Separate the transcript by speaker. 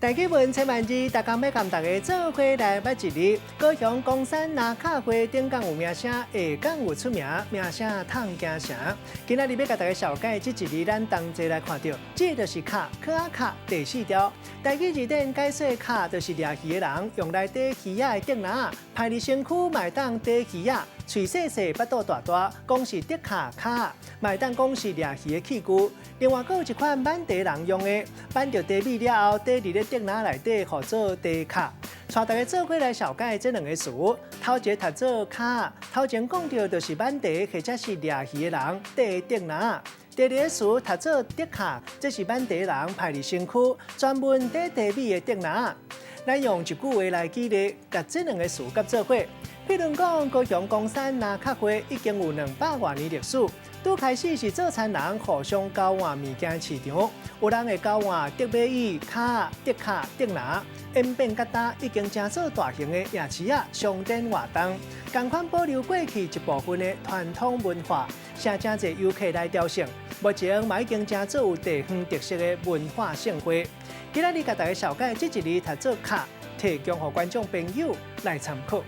Speaker 1: 台語文千萬字，逐工欲共大家做伙來捌一字。高雄岡山蚋卡會頂港有名聲，下港有出名，名聲通京城。今仔日欲共大家紹介這一字，咱同齊來看著，這就是卡，殼仔卡第四條。台語字典解說卡，就是掠魚的人用來綴魚仔的竹籃，歹佇身軀嘛會當綴魚仔，喙細細，腹肚大大，講是竹卡跤，嘛會當講是掠魚的器具。另外，閣有一款挽茶人用的，挽著茶米了後，綴佇咧竹籃內底，號做茶卡。帶大家做伙來紹介這兩個詞，頭一個讀做跤，頭前講著就是挽茶或者是掠魚的人綴的竹籃。第二個詞讀做竹卡，這是挽茶人歹佇身軀專門綴茶米的竹籃。咱用一句話來舉例，共這兩個詞佮做伙。譬如講，高雄岡山蚋卡會已經有200外年歷史，拄開始是做田人互相交換物件市場，有人會交換竹馬椅、跤、竹卡、竹籃，演變到今已經成做大型的夜市仔商店活動，仝款保留過去一部分的傳統文化，誠誠濟遊客來朝聖，目前嘛已經成做有地方特色的文化盛會。今仔日共大家紹介這一字讀做卡，提供予觀眾朋友來參考。